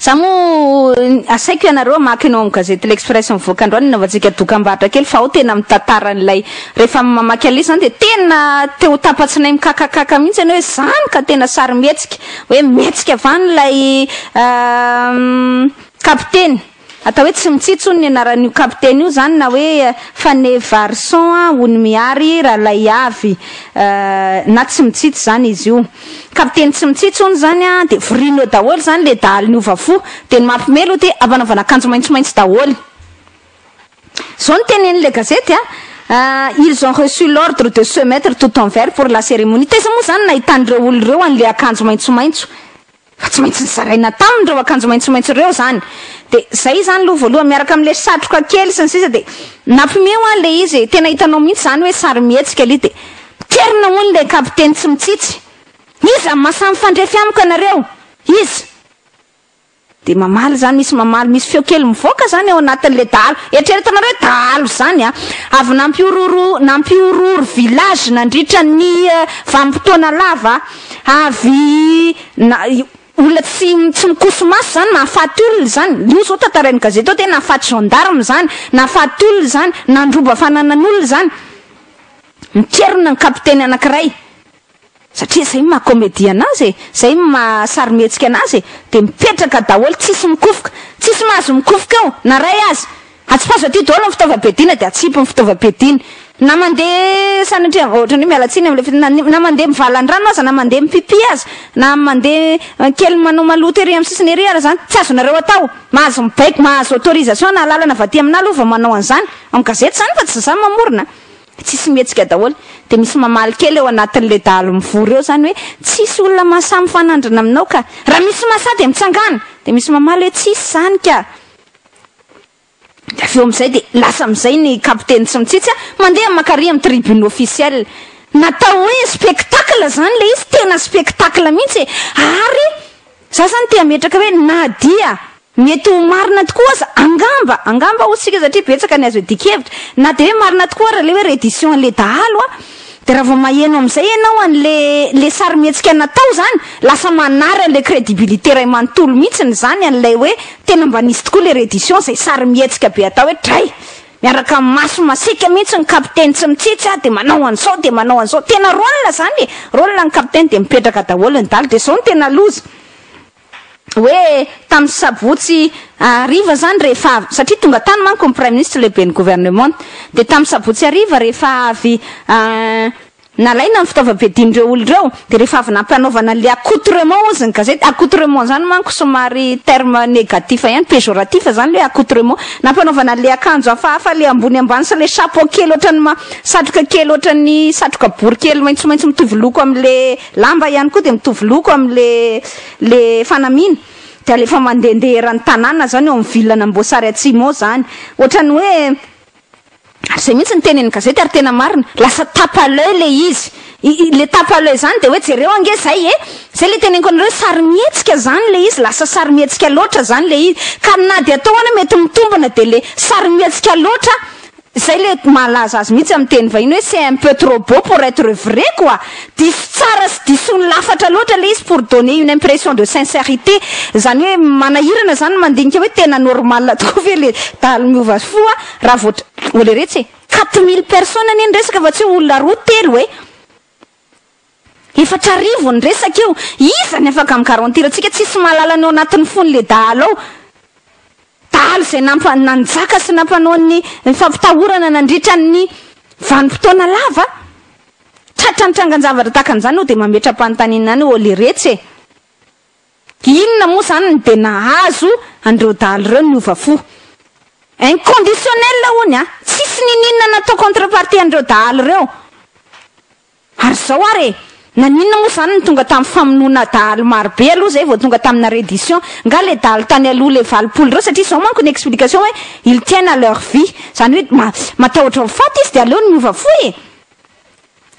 Za moa asaiko ianareo hamaky ny ao amin'ny gazety L'Express mivoaka androany nanaovantsika dokambarotra kely fa ao tena mitantara an'ilay rehefa mamaky an'ilay izy zany dia tena te ho tapa-tsinay mikakakaka mihitsy ianao hoe zany ka tena sarimihetsika hoe mihetsika avy any ilay kapiteny. Atao hoe tsy mitsitsy hono ny anaran'io kapiteny io zany na hoe Fanevarison Onimihary Ralaiavy na tsy mitsitsy zany izy io. Kapiteny tsy mitsitsy hono zany an, dia vorino eo daholo zany le dahalo niova fo, dia ny mampiomehy aloha dia ampanaovana akanjo maitsomaitso daholo. Zao no tenenin'ilay gazety a, Ils ont reçu l'ordre de se mettre tout en vert pour la cérémonie. Taiza moa zany nahitan'ireo olona ireo an'ilay akanjo maitsomaitso? Fa tsy maintsy nozaraina taminy ireo akanjo maitsomaitso ireo izany. Dia izay izany aloha voalohany, miaraka amin'ilay satroka kely sy ny sisa dia nampiomehy ho'a ilay izy e. Tena hitanao mihitsy izany hoe sarimihetsika ilay dia terina hono ilay kapiteny tsy mitsitsy. Iza no mahasahy mifandrefy amiko ianareo? Iza? Dia mamaly izany, misy mamaly, misy feo kely mivoaka izany ao anatin'ilay dahalo. Eritreretinareo hoe dahalo izany an! Avy nampihorohoro nampihorohoro village nandritra ny vanim-potoana lava Avy na olona tsy tsy mikoso-maso zany mahafaty olona zany, io zao tantarain'ny gazety ao de nahafaty gendarme zany, nahafaty olona zany, nandroba fananan'olona zany. Mikerona ny kapiteny anakiray satria zay ny maha comédie anazy e, zay ny maha sarimihetsika anazy e, de mipetraka daholo tsisy mikofoka, tsisy mahazo mikofoka eo na ray aza. Atsipazo aty daholo ny fitaovam-piadiana dia atsipy ny fitaovam-piadiana. Na mandeha sanatria, ohatran'ny hoe miala tsiny amin'ilay fitenenana, na mandeha mivalan-drano aza, na mandeha mi-pipi aza, na mandeha kely manao maloto ery amin'ny sisiny ery ara izany, tsy azonareo atao. Mahazo mibaiko, mahazo autorisation na alalana avy aty aminà aloha vao manao an'izany. Amin'ny gazety izany fa tsy izaho mamorona. Tsisy mihetsika daholo. Dia misy mamaly kely ao anatin'ilay dahalo mivory eo izany hoe, tsisy olona mahasahy mifanandrina aminao ka. Raha misy mahasahy dia mitsangàna. Dia misy mamaly hoe, tsisy izany ka. Dia avy eo amin'izay dia lasa amin'izay ny kapiteny tsy mitsitsy mandeha mankary amin'ny tribune officielle. Natao hoe spectacle izany ilay izy, tena spectacle mihitsy e! Ary za zany te hametraka hoe na dia mety ho marina tokoa aza angamba, angamba hoy isika satria betsaka ny azo iadian-kevitra, na dia hoe marina tokoa ara ilay hoe reddition an'ilay dahalo a, Dia raha vao maheno amin'izay ianao an'le le sarimihetsika natao izany, lasa manary an'ilay crédibilité iray manontolo mihitsiny izany an'ilay hoe tena mba nisy tokoa ilay reddition izay sarimihetsika be atao hoe dray! Miaraka amin'ny maso masiaka mihitsy ny kapiteny tsy mitsitsy ah dia manao an'izao dia manao an'izao. Tena rôle izany e! Rôle ny kapiteny dia mipetraka daholo ny dahalo dia izao no tena loza. hoe tamin'ny sabotsy hariva izany rehefa avy, satria tonga tany manko ny praiminisitra lehiben'ny gouvernement, dia tamin'ny sabotsy hariva rehefa avy nalaina ny fitaovam-piadian'ireo olona ireo, dia rehefa avy nampanaovana an'ilay accoutrement hozy ny gazety, accoutrement izany manko somary terme négatif ihany, péjoratif izany ilay hoe accoutrement, nampanaovana an'ilay akanjo hafahafa ilay ambony ambany sy ilay chapeau kely ohatran'ny ma- satroka kely ohatran'ny satroka bory kely maitsomaitso mitovy loko amin'ilay Lamba ihany koa dia mitovy loko amin'le le fanamiana dia alefa mandehandeha eran'ny tanàna zany eo amin'ny ville an'Amboasary Atsimo ao zany. Ohatran'ny hoe ary zay mihitsy ny tenin'ny gazety ary tena marina, lasa tape à l'oeil le izy. Le tape à l'oeil zany dia hoe jereo ange zay e! Zay le teneniko anareo hoe sarimihetsika zany le izy, lasa sarimihetsika loatra zany le izy. Ka na dia atao ahoana mety mitombina dia le sarimihetsika loatra Zay le mahalaza azy mihitsy amin'ny teny vahiny hoe c'est un peu trop beau pour être vrai quoi! Diso tsara sy diso ny lafatra loatra le izy pour donner une impression de sincérité. Zany hoe manahirana zany ny mandinika hoe tena normal tokoa ve le dahalo miova fo a raha vao tra-, oleretsy e! 4000 personnes anie ny resaka fa tsy hoe olona roa telo e! 4000 ny resaka io! Iza ny afaka mi-garantir antsika tsisy mahalala ny ao anatin'ny fon'le dahalo ao? Dahalo izay nampa, nanjaka sy nampanao ny fampitahorana nandritra ny vanim-potoana lava. Tratra ny trangan-javatra tahaka an'izany io dia mametra-panontaniana any ô leretsy e! Inona moa izany no dia nahazo an'ireo dahalo ireo niova fo? Inconditionnel hono a! Tsisy niniana natao contrepartie an'ireo dahalo ireo. Ary izao ary e! Naninona moa izany no tonga tamin'ny famonoana dahalo maro be aloha izay vao tonga tamina reddition? Nga le dahalo tany aloha le 80 ireo satria izao manko ny explication hoe ils tiennent à leur vie izany hoe ma matahotra ho faty izy dia aleony miova fo e!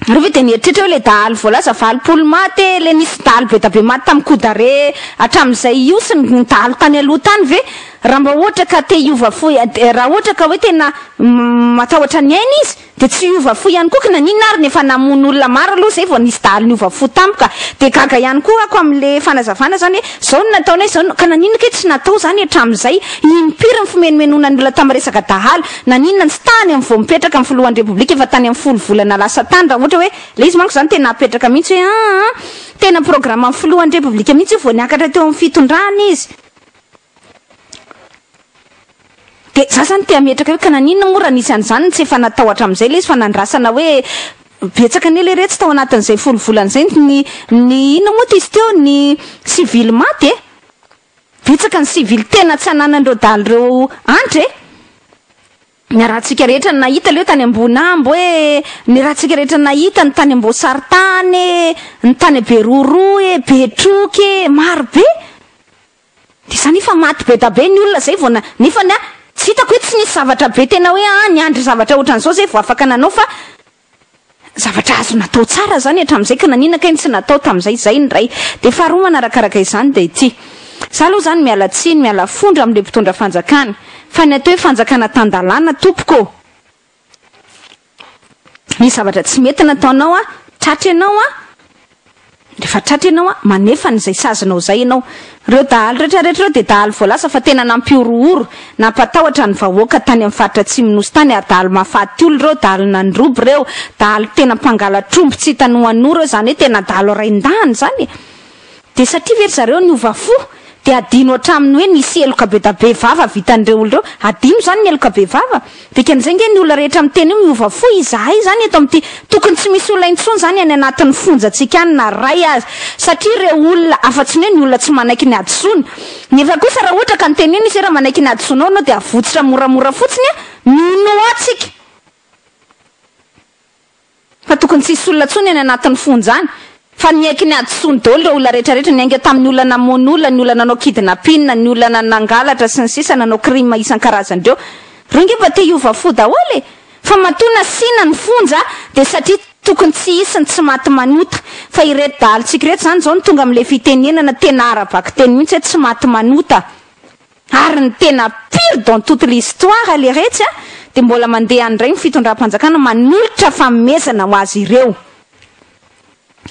Nareo ve dia nieritreritra hoe le dahalo voalaza 80 maty e, le nisy dahalo be da be maty tamin'ny coup d'arrêt hatramin'izay io sy ny dahalo tany aloha tany ve? Raha mba ohatra ka te hiova fo, raha ohatra ka hoe tena matahotra ny ainy izy, dia tsy hiova fo ihany koa, ka naninona ary no efa namono olona maro aloha izay vao nisy dahalo niova fo tampoka. Dia gaga ihany koa ako amin'le fanazavana izany hoe izao no nataonay, izao no, ka naninona kay tsy natao izany hatramin'izay? Impiry ny fimenomenoana ny olona tamin'ny resaka dahalo? Naninona no tsy tany amin'ny vao mipetraka ny filohan'ny Repoblika efa tany amin'ny folo volana lasa tany raha ohatra hoe ilay izy manko izany tena apetraka mihitsy hoe aa tena programan'ny filohan'ny Repoblika mihitsy io vao niakatra teo amin'ny fitondrana izy. Dia za zany te hametraka hoe ka naninona moa raha nisy an'izany no tsy efa natao hatramin'izay ilay izy fa nandrasana hoe betsaka anie leretsy tao anatin'izay folo volana izay ny ny inona moa ty izy teo ny sivily maty e! Betsaka ny sivily tena tsy ananan'ireo dahalo ireo andry e! Ny ratsika rehetra nahita leo tany Ambohinambo e, ny ratsika rehetra nahita ny tany Amboasarintany e, ny tany Beroroha e, Betroka e, maro be. Dia zany efa maty be da be ny olona zay vao na, nefa ny ahy tsy hitako hoe tsy nisy zavatra be tena hoe ah niandry zavatra ohatran'izao zay vao afaka nanao fa zavatra azo natao tsara zany hatramin'izay ka naninona kay no tsy natao tamin'izay, zay ny iray. Dia faharoa manarakaraka izany dia ity, za aloha zany miala tsiny, miala fondro amin'ilay mpitondra fanjakana fa ny atao hoe fanjakana tan-dalàna tompoko ô, Misy zavatra tsy mety nataonao an, tratra ianao an, rehefa tratra ianao an, manefa an'izay sazinao izay ianao. Ireo dahalo rehetra rehetra ireo dia dahalo voalaza fa tena nampihorohoro, nampatahotra ny vahoaka tany amin'ny faritra atsimon'ny Nosy tany ary dahalo mahafaty olona ireo, dahalo nandroba ireo, dahalo tena mpangalatr'omby tsy hita noanoa ireo, izany hoe tena dahalo rain-dahiny izany e. Dia satria ve ry zareo niova fo dia adino hatramin'ny hoe nisy heloka be da be vava vitan'ireo olona ireo? Adino izany ny heloka be vava? Dikan'izay nge ny olona rehetra miteny io miova fo izahay izany eto amin'ity tokony tsy misy olona intsony izany any anatin'ny fonjantsika any na ray aza satria ireo olona afa-tsy ny hoe ny olona tsy manaiky ny hadisoany nefa kosa raha ohatra ka nitenena izy hoe raha manaiky ny hadisoanao ianao dia avotsitra moramora fotsiny a minoa tsika Fa tokony tsy hisy olona tsony any anatin'ny fonja any fa niaiky ny hadisoany daholo ireo olona rehetra rehetra niainga tamin'ny olona namono olona, ny olona nanao kidnapping, ny olona nangalatra sy ny sisa nanao crime isan-karazany ireo. Ireo nge mba te hiova fo daholo e! Fa matoa nasiana ny fonja dia satria tokony tsy hisy ny tsy maty manota. Fa ireto dahalontsika ireto izany izao no tonga amin'ilay fitenenana tena ara-bakiteny mihitsy hoe tsy maty manota. Ary ny tena pire dans toute l'histoire leretsy a, dia mbola mandeha any indray ny fitondram-panjakana manolotra fanomezana ho azy ireo.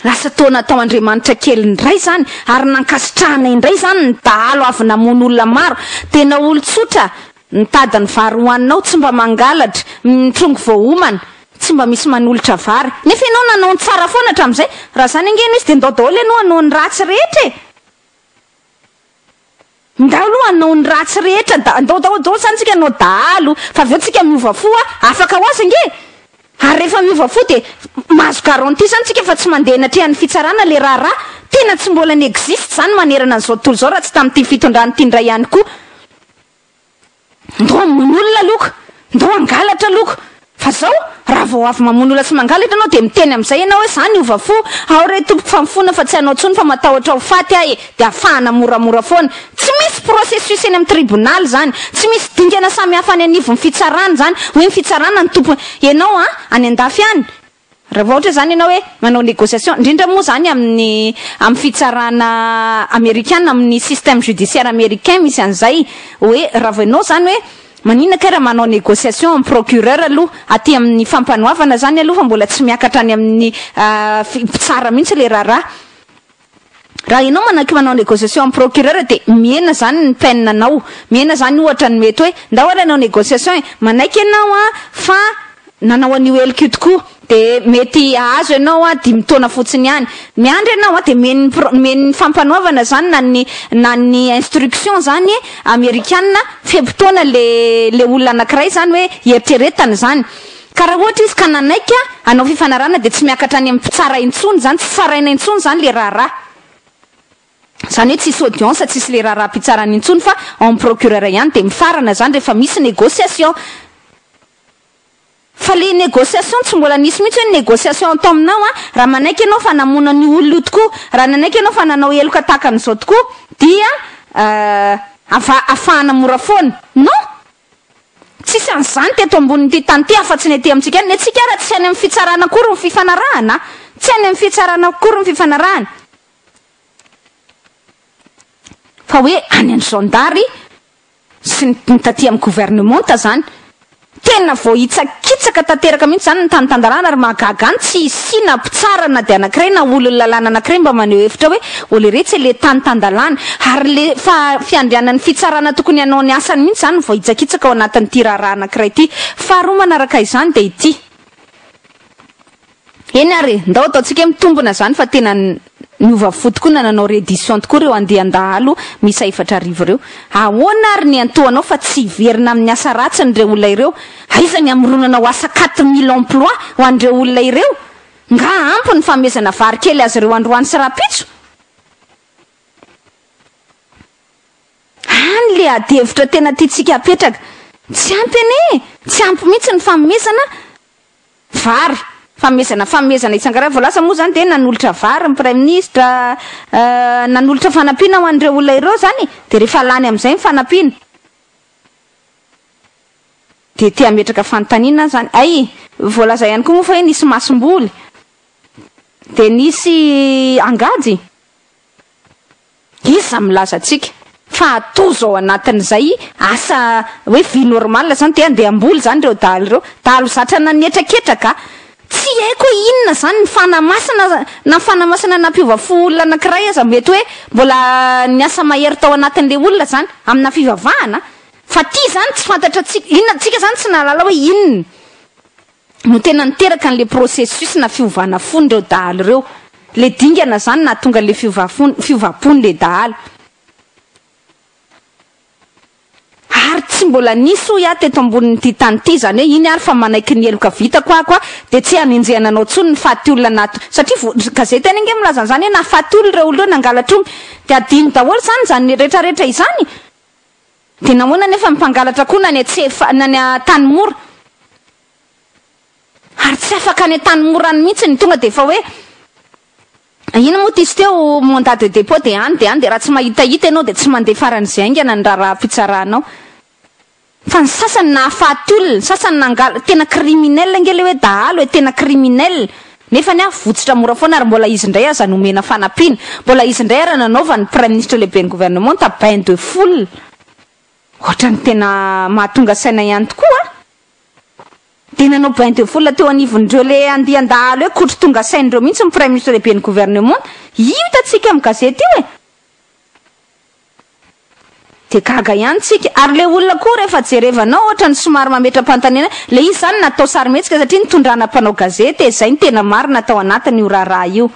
Lasa toa natao Andriamanitra kely indray izany ary nankasitrahana indray izany ny dahalo avy namono olona maro. Tena olon-tsotra mitady ny vary hohaninao, tsy mba mangalatra, mitrongy vao homana, tsy mba misy manolotra vary. Nefa ianao nanao ny tsara foana hatramin'izay. Raha izany ange no izy dia ndao daholo ianao hanao ny ratsy rehetra e! Ndao aloha hanao ny ratsy rehetra da ndao daholo daholo zany tsika hanao dahalo fa avy eo tsika miova fo a afaka ho azy ange e! Ary rehefa miova fo dia mahazo garantie zany tsika fa tsy mandeha anatrehan'ny fitsarana le raharaha, tena tsy mbola ni-existe zany manerana an'izao tontolo izao raha tsy tamin'ity fitondrana ity indray ihany koa. Ndao hamono olona aloha, ndao hangalatra aloha, fa zao raha vao avy mamono olona sy mangalatra ianao dia miteny amin'izay ianao hoe za niova fo, ao re tompoko fa mifona fa tsy hanao intsony fa matahotra ho faty aho e, dia afahana moramora foana. Tsy misy processus eny amin'ny tribonaly izany, tsy misy dingana samihafa any anivon'ny fitsarana izany, hoe ny fitsarana no tompony, ianao an, any andafy any, Raha vao ohatra izany ianao hoe manao négociation, indrindra moa izany amin'ny amin'ny fitsarana amerikana, amin'ny système judiciaire américain misy an'izay hoe raha vao ianao izany hoe maninona kay raha manao négociation amin'ny procureur aloha aty amin'ny fampanoavana izany aloha fa mbola tsy miakatra any amin'ny mpitsara mihitsy ilay raharaha. Raha ianao manaiky manao négociation amin'ny procureur dia mihena izany ny peine nao, mihena izany ohatra ny mety hoe ndao ary hanao négociation e, manaiky ianao an fa nanao an'io heloka io tokoa dia mety hahazo ianao an dimy taona fotsiny ihany, miandry ianao an dia omen'ny pro- omen'ny fampanoavana izany na ny na ny instruction izany amerikana fe-potoana le le olona anankiray izany hoe hieritreretana izany. Ka raha ohatra izy ka nanaiky hanao fifanarahana dia tsy miakatra any amin'ny mpitsara intsony izany, tsy tsaraina intsony izany le raharaha. Izany hoe tsisy audience, tsisy le raharaham-pitsarana intsony fa ao amin'ny procureur ihany dia mifarana izany rehefa misy négociation. Fa le négociation tsy mbola nisy mihitsy hoe négociation atao aminao an, raha manaiky ianao fa namono an'io olona io tokoa, raha nanaiky ianao fa nanao heloka tahaka an'izao tokoa dia afahana mora foana. Non! Tsisy an'izany teto ambonin'ity tany ity afa-tsy ny aty amintsika any. Ny antsika ara tsy any amin'ny fitsarana akory ny fifanarahana a! Tsy any amin'ny fitsarana akory ny fifanarahana. Fa hoe any amin'ny zandary, sy ny taty amin'ny governemanta zany. Tena voahitsakitsaka tanteraka mihitsy izany ny tany tan-dalàna ary mahagaga any tsy hisiana mpitsara na dia anankiray na olon'ny lalàna anankiray mba maneho hevitra hoe oleretsy e le tany tan-dalàna ary le fa fiandrianan'ny fitsarana tokony hanao ny asany mihitsy izany no voahitsakitsaka ao anatin'ity raharaha anankiray ity. Faharoa manaraka izany dia ity. Eny ary e, ndao ataontsika hoe mitombina izany fa tena niova fo tokoa na nanao reddition tokoa ireo andian-dahalo miisa 4000 ireo. Ahoana ary ny antohanao fa tsy hiverina amin'ny asa ratsiny ireo olona ireo? Aiza ny hamoronanao asa 4000 emplois ho an'ireo olona ireo? Nga ampy ny fanomezana vary kely azy ireo androany sy rahampitso? Any le adihevitra tena tiantsika apetraka. Tsy ampy anie e! Tsy ampy mihitsy ny fanomezana Vary, fanomezana fanomezana isan-karazany, voalaza moa izany dia nanolotra vary ny praiminisitra, nanolotra fanampiana ho an'ireo olona ireo izany e, dia rehefa lany amin'izay ny fanampiana dia te hametraka fanontaniana aho izany, hay voalaza ihany koa moa fa hoe nisy masomboly, dia nisy angady. Iza milaza antsika fa atozo ao anatin'izay asa hoe vie normale zany dia andeha hamboly zany ireo dahalo ireo? Dahalo zatra nanetraketraka a! Tsy haiko hoe inona zany ny fanamasina na fanamasina nampiova fo olona anakiray aza mety hoe mbola niasa mahery tao anatin'le olona zany amina fivavahana fa ty zany tsy fantatra tsika inona tsika zany tsy nahalala hoe inona no tena niteraka an'le processus na fiovana fon'ireo dahalo ireo. Le dingana zany nahatonga an'le fiovam-pon'le dahalo. Ary tsy mbola nisy hoy aho teto ambonin'ity tany ity izany hoe iny ary fa manaiky ny heloka vitako aho koa dia tsy hanenjehana anao intsony ny faty olona nato satria vo gazety ihany ange milaza an'izany hoe nahafaty olona ireo olona ireo nangalatra omby dia adino daholo izany izany retraretra izany dia nahoana nefa ny mpangalatra koa na ny Antsefa na ny Antanimora Ary tsy afaka any Antanimora any mihitsy ny tonga dia efa hoe ino moa ity teo mandat de dépôt dia any dia any dia raha tsy mahitahita ianao dia tsy mandeha faran'izay haingana ny raharaham-pitsaranao. Fa ny sasany nahafaty olona, ny sasany nangala, tena criminel ange ilay hoe dahalo e, tena criminel. Nefa ny ahy votsitra mora foana ary mbola izy indray aza nomena fanampiana, mbola izy indray ara nanaovan'ny praiminisitra lehiben'ny gouvernemanta bain de foule. Ohatran'ny tena mahatonga saina ihany tokoa an! Dia nanao bain de foule teo anivon'ireo le andian-dahalo hoe kotro tonga saina ireo mihitsy ny praiminisitra lehiben'ny gouvernemanta. Io hitantsika amin'ny gazety io e! Dia gaga ihany tsika. Ary le olona koa rehefa jerevanao ohatrany somary mametra-panontaniana, le izy izany natao sarimihetsika satria nitondrana mpanao gazety e, izay no tena marina tao anatin'io raharaha io.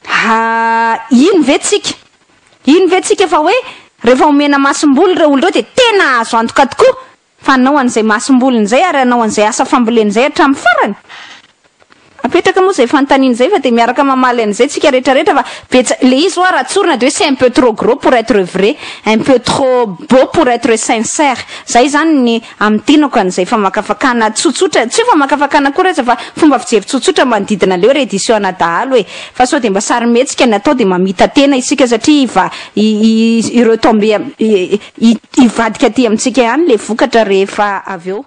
Ha, hino ve tsika? Hino ve tsika fa hoe rehefa omena masomboly ireo olona ireo dia tena azo antoka tokoa fa hanao an'izay masomboliny izay ary hanao an'izay asa fambolena izay hatramin'ny farany? Apetraka moa izay fanontaniana izay fa dia miaraka mamaly an'izay tsika rehetra rehetra fa betsa, le izy hoa raha tsorina dia hoe c'est un peu trop gros pour être vrai, un peu trop beau pour être sincère. Zay izany ny Amintinako an'izay famakafakana tsotsotra, tsy hoe famakafakana akory aza fa fomba fijery tsotsotra manodidina an'ilay hoe reddition ana dahalo e! Fa sao dia mba sarimihetsika ny atao dia mamita-tena isika satria hiva, hi, hi-retomber, hivadika aty amintsika ihany ilay vokatra rehefa avy eo.